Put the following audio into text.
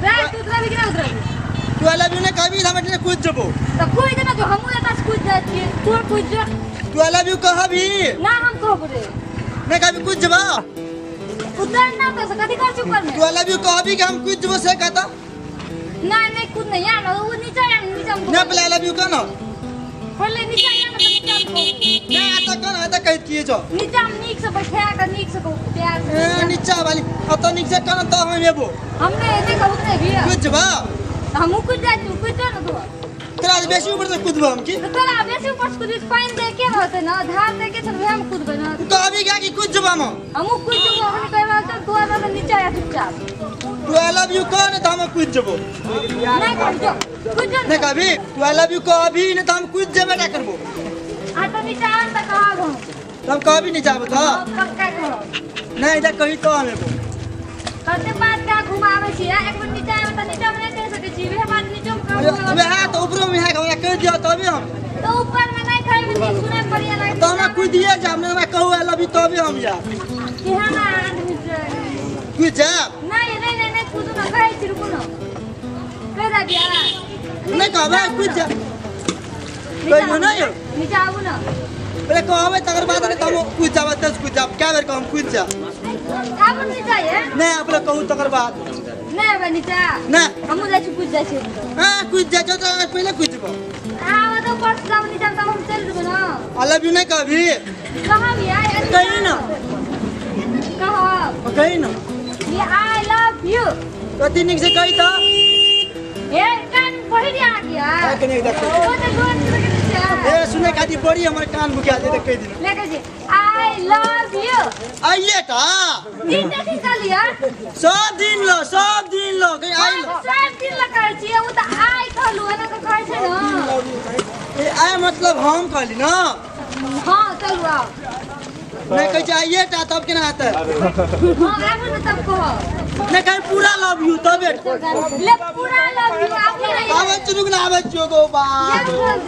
रे तू उतरबी कि ना उतरबी? तू I love you नहीं कहबी हम एठने कूद जेबो। तऽ कूद ना जो, हमहूँ एतऽ से कूद जाइ छियै, तू कूद जो। तू I love you कहबी? ना हम कहबो रे। नहीं कहबी कूद जेबा। उतर ना तऽ से कथी कर छी ऊपर में? तू I love you कहबी कि हम कूद जेबो से कहता? ना नहीं कूद नहीं या ना, वो नीचा या ना, नीचा में ना पहले I love you कह ना। पहले नीचा या ना, नीचा में कहू। नहीं आता कह ना, आता कहत किए छौ? नीचा में नीक से बैठा के नीक से कहू, प्यार से। ए, नीचा वाली अत नीक से कह ना तो हम एबो। हम नहीं नहीं कहू नहीं भी। कूद जेबा। हमहूँ कूद जाइ छी, कूद जो ना तू। तोरा से बेसी ऊपर से कूदबो हम की? तऽ तोरा बेसी ऊपर से कूदबी, पानि दे के रहतै ना, धार दे के छै, वएह में कूदबै ना। तू कहबी क्या कि कूद जेबा हम? हमहूँ कूद जेबो, अखनी कहि रहल छौ, तू आबे तऽ नीचा आ चुपचाप। तू I love you कह ना तो हम कूद जेबो। नहीं कहबी जो, कूद जो। नहीं कहबी? तू I love you कहबी नहीं तो हम कूद जेबे ना करबो। आ तऽ नीचा आन तऽ कहब हम। तो हम कहबी नीचा आबो तऽ? हाँ, पक्का कहब। नहीं इधर कही तो हम एबो। कते बात का घुमाबै छी, एक बेर नीचा आबे तऽ नीचा में नहीं कहि सकै छी, वएह बात नीचो में अरे, कहब। वएह तऽ ऊपरो में है, हमरा कहि दियौ तबे हम। तऽ ऊपर में नहीं कहबी, नी सुनै बढ़िया लागै। तऽ हमरा कूदिए जायब, नहीं हमरा कहू I love you तबे हम जायब। केहन आदमी छै। कूद जायब? नहीं, नहीं, नहीं, नहीं, कूदू ना, कहै छी, रुकू ना। कहि दे बिया। नहीं कहबै, कूद जायब। कहियो नहीं यौ। नीचा आबू ना। पहिले कहबै तकर बाद ने तऽ हम कूद जायब, एतऽ से कूद जायब। कए बेर कहब कूद जायब। आबू नीचा ये। नहीं, अपने कहू तकर बाद। नहीं आबै नीचा। नहीं। हमहूँ जाइ छी, कूद जाइ छी। हाँ, कूद जाइ छौ तऽ पहिले कूद जेबौ। आबऽ तऽ ऊपर से जाबऽ नीचा तब हम चलि जेबै ना। I love you नहीं कहबी? कहब यार, कही ना। कहब। कही ना। ये I love you. कति नीक से कही तऽ। ए, कान पहिर आ गया। का कनी देखो। ओ तऽ जोर से कहि छै। ए, सुनै खातिर बड़ी हमर कान बुकिया जे कहि दिना। ले कहै छी, I love you. आइए ता। दिन देखी चलिया। सब दिन लो, सब दिन लो, कहीं आई लो। सब दिन ल कहै छी, उ तऽ आई कहलु, एना तऽ कहै छै ना। ए, आई मतलब हम कहली ना। हां, चलू आओ। नहीं कहै छै आइए ता तब केना हेतै? हां, आबू ने तब कहब। नहीं कहीं पूरा लव you तबे। ले पूरा लव you, आबू ने। आबै छी, रुक ना, आबै छियौ गो बाप।